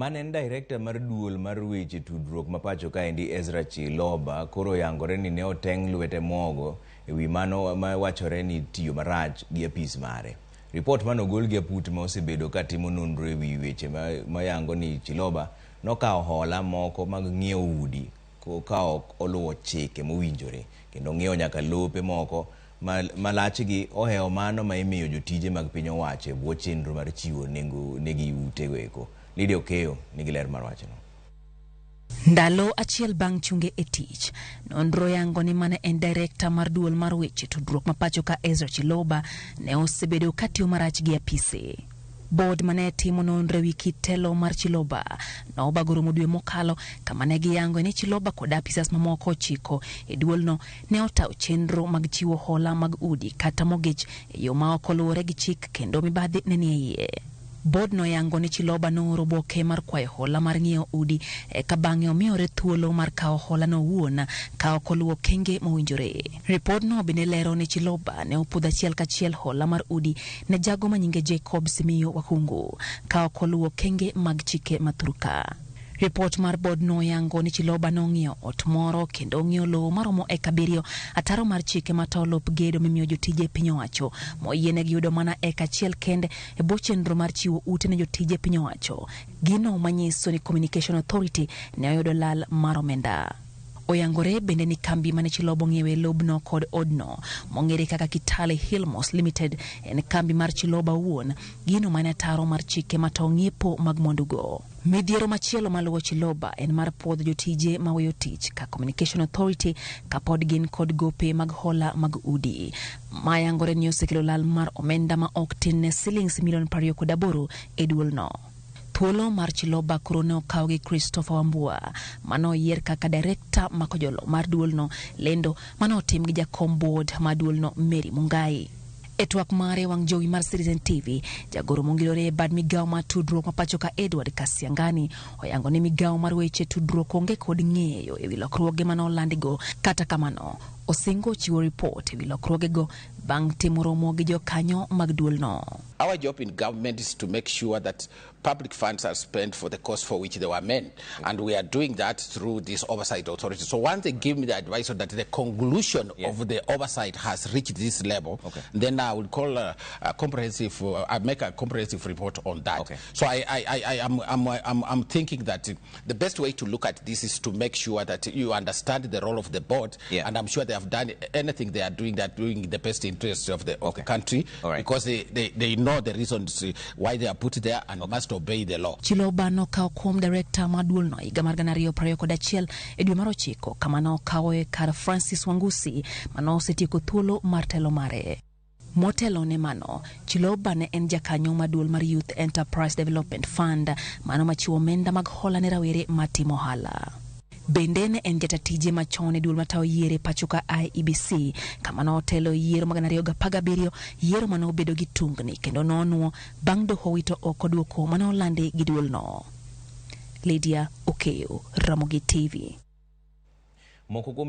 Mane en director mar duol mar weche tudruok ma pacho kaendi Ezra Chiloba koro oyangore ni ne oteng' lwete mogo e wi mano ma wachore ni tiyo marach gi apis mare. Ripot mane ogol gi aput ma osebedo ka timo nonro e wi weche mayango ni Chiloba nokawo hola moko mag ng'iewo udi ka ok oluwo chike mowinjore kendo ng'iewo nyaka lope moko ma lachgi ohewo mano ma imiyo jotije mag piny owacho e bwo chenro mar chiwo nengo negi utego eko. Lydia Okeyo nigi ler mar wachno. Ndalo achiel bang' chunge e tich, nonro yango ni mane en director mar duol mar weche tudruok ma pacho ka Ezra Chiloba ne osebedo katiyo marach gi apise. Board mane timo nonro ewi kit telo mar Chiloba nobago romo dwe mokalo kama ne giyango ni Chiloba kod apisas mamoko 9 e duolno ne otayo chenro mag chiwo hola mag udi kata mortgage e yo ma ok oluwore gi chik kendo mibadhi ne nie iye. Board noyango ni Chiloba nooro oboke mar kwayo hola mar ng'iewo udi eka bang'e omiyore thuolo mar kawo hola no owuon ka ok oluwo okenge mowinjore. Ripodno bende lero ni Chiloba ne opudho achiel kachiel hola mar udi ne jago manyinge Jacob Simiyu Wakhungu ka ok oluwo okenge mag chike ma thurka. Ripot mar board no yango ni Chiloba nong'iewo ot moro kendo ong'iewo lowo maromo eka 7 ataro mar chike matayo lop gedo mimiyo jotije piny owacho moyienegi yudo mana eka 1 kende e bwo chenro mar chiwo ute ne jotije piny owacho. Gino manyiso ni Communication Authority ne oyudo lal mar omenda. Oyangore bende ni kambi mane Chiloba ong'iewe lobno kod odno mong'ere kaka Kitale Hillmos Limited en kambi mar Chiloba owuon, gino mane ataro mar chike matayo ng'iepo mag mwandugo. Midhiero machielo maluwo Chiloba en mar puodho jotije maweyo tich ka Communication Authority kapod gin kod gope mag hola mag udi. Mayangore ni osekelo lal mar omenda ma ok tin ne silings milion 28 e duolno. Thuolo mar Chiloba koro ne okaw gi Christopher Wambua mane oyier kaka director makojolo mar duolno, lendo mane otim gi jakom board mar duolno Mary Mungai. E twak mare wang' jowi mar Citizen TV, jagoro mongirore e bad migawo mar tudruok ma pacho ka Edward Kasiangani oyango ni migawo mar weche tudruok onge kod ng'eyo ewi lokruoge mane olandigo. Kata kamano, osingo chiwo ripot ewi lokruogego bang' timo romo gi jokanyo mag duolno. Our job in government is to make sure that public funds are spent for the cause for which they were meant. And we are doing that through this oversight authority. So once they give me the advice that the conclusion of the oversight has reached this level, then I will call a comprehensive, I make a comprehensive report on that. So I'm thinking that the best way to look at this is to make sure that you understand the role of the board. And I'm sure they have done anything they are doing, they are doing in the best interest of the country, because they know the reasons why they are put there and must obey the law. Chiloba nokawo kom director mar duolno higa mar 2021 e dwe mar 9 kama nokawoe kar Francis Wangusi mane osetieko thuolo mar telo mare. Motelo ne mano, Chiloba ne en jakanyo mar duol mar Youth Enterprise Development Fund, mano machiwo omenda mag hola ne rawere matimo ohala. Bende ne en jata tije machon e duol matayo yiero e pacho ka IEBC, kama notelo e yiero mag 2017, yiero mane obedo gi tungni kendo nonuo bang' doho wito oko duoko mane olandi gi duolno. Lydia Okeyo, Ramogi TV. Moko kuom